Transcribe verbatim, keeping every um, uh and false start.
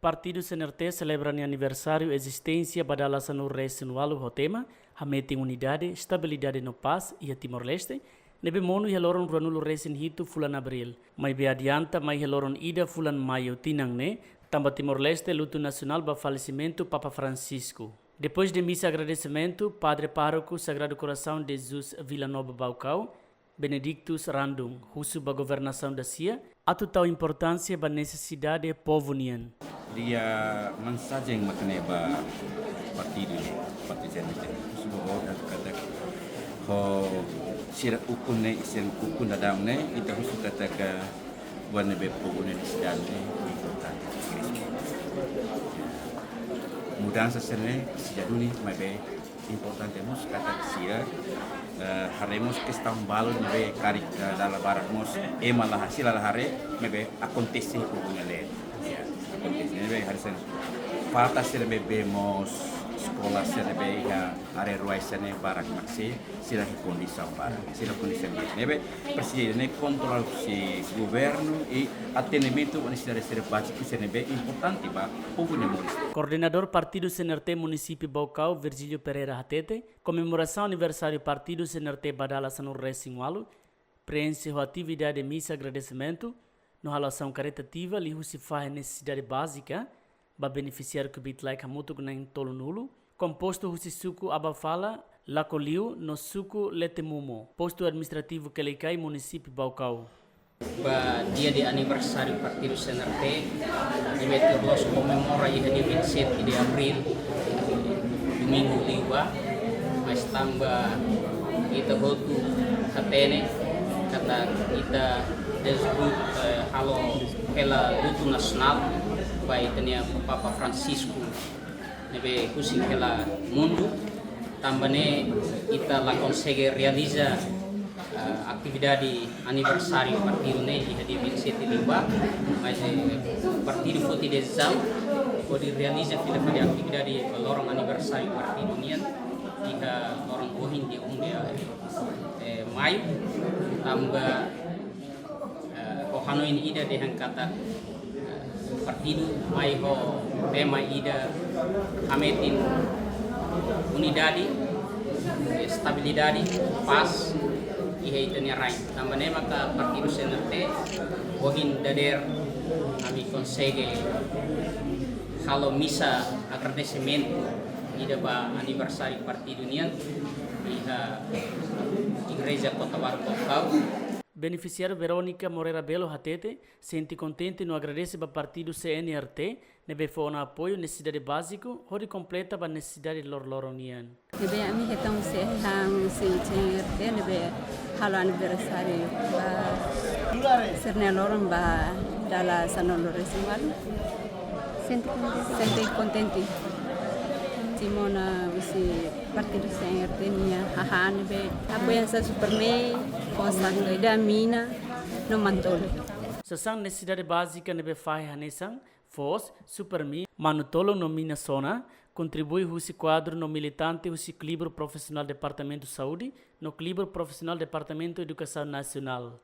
Partidu C N R T selebra nia aniversáriu ezisténsia ba dala sanulu-resin-ualu ho tema Hametin Unidade, Estabilidade no Pás iha Timor-Leste, ne'ebé monu iha loron ruanulu-resin-hitu fulan Abríl, maibé adianta mai iha loron ida fulan Maiu tinan ne'e, tanba Timor-Leste lutu nasionál ba falesimentu Papa Francisco. Depois de misa agradesimentu, Padre Pároku Sagrado Coração de Jesus Vila Nova Baucau, Benedictus Randung, husu ba governasaun da sia atu tau importánsia ba nesesidade povu nian. Lia mensajen mak ne'e ba partidu, partidu C N R T. Husu ba órgaun katak ho sira ukun ne'e, sira ukun daudaun ne'e, ita husu katak buat ne'ebé povu ne'e nesesidade ne'e importante. Mudansa sira-ne'e seidauk duni, maibé importante mós katak sira, eh, haree mós kestaun balu ne'ebé karik, eh, dala barak mós ema la, sira la haree, maibé akontese iha povu nia leet. Ya, akontese. Ne'ebé haree hanesan falta sira ne'ebé mós eskola sira ne'ebé iha área rurál sira-ne'e barak mak sei, sira iha kondisaun barak, sira kondisaun barak. Ne'ebé presiza ne'e kontrola husi governu i atendimentu ba nesesidade sira báziku sira ne'ebé importante ba povu nia moris. Koordenadór Partidu C N R T Munisípiu Baucau, Virgílio Pereira hatete, komemorasaun aniversáriu partidu C N R T ba dala sanulu-resin-ualu preenxe ho atividade misa agradesimentu no halo asaun karitativa liuhusi fahe nesesidade bázika ba benefisiáriu kbiit-laek hamutuk na'in-tolunulu, kompostu husi suku Abafala, Lacoliu no suku Letemumo, postu administrativu Quelicai, munisípiu Baucau. Ba dia de aniversáriu partidu C N R T, ne'ebé tuir loloos komemora iha dia vinte e sete de abril, domingu liubá, mas tanba ita hotu hatene katak ita dezbut, eh, halo hela lutu nasionál ba ita-nia Papa Francisco ne'ebé husik hela mundu, tanba ne'e ita la konsege realiza, eh, atividade aniversáriu partidu ne'e iha dia vinte e sete liubá, mas, eh, partidu foti desizaun hodi realiza fila fali atividade ba loron aniversáriu partidu nian iha loron ohin dia um de, eh, Maiu, tanba eh, ho hanoin ida dehan katak, eh, partidu mai ho tema ida hametin unidade, estabilidade, pás iha ita-nia rain. Tanba ne'e maka partidu C N R T ohin dadeer ami konsege halo misa agradesimentu ida ba aniversáriu partidu nian iha Igreja Kota Baru Baucau. Benefisiáriu Verónica Moreira Belo hatete sente kontente no agradese ba partidu C N R T ne'ebé fó ona apoiu nesesidade báziku hodi kompleta ba nesesidade loroloron nian. Ne'ebé ami hetan husi, han husi C N R T ne'ebé halo aniversáriu ba sira-nia loron ba dala sanulu-resin-ualu. Sente kontente. Sente kontente. Simu ona husi partidu C N R T nia hahán ne'ebé apoia hanesan Supermi, fó ona ida mina no manu-tolun. Sasán nesesidade bázika ne'ebé fahe hanesan foos, Supermi, manu-tolun no mina sona, kontribui husi kuadru no militante husi Klibur Profisionál Departamentu Saúde no Klibur Profisionál Departamentu Edukasaun Nasionál.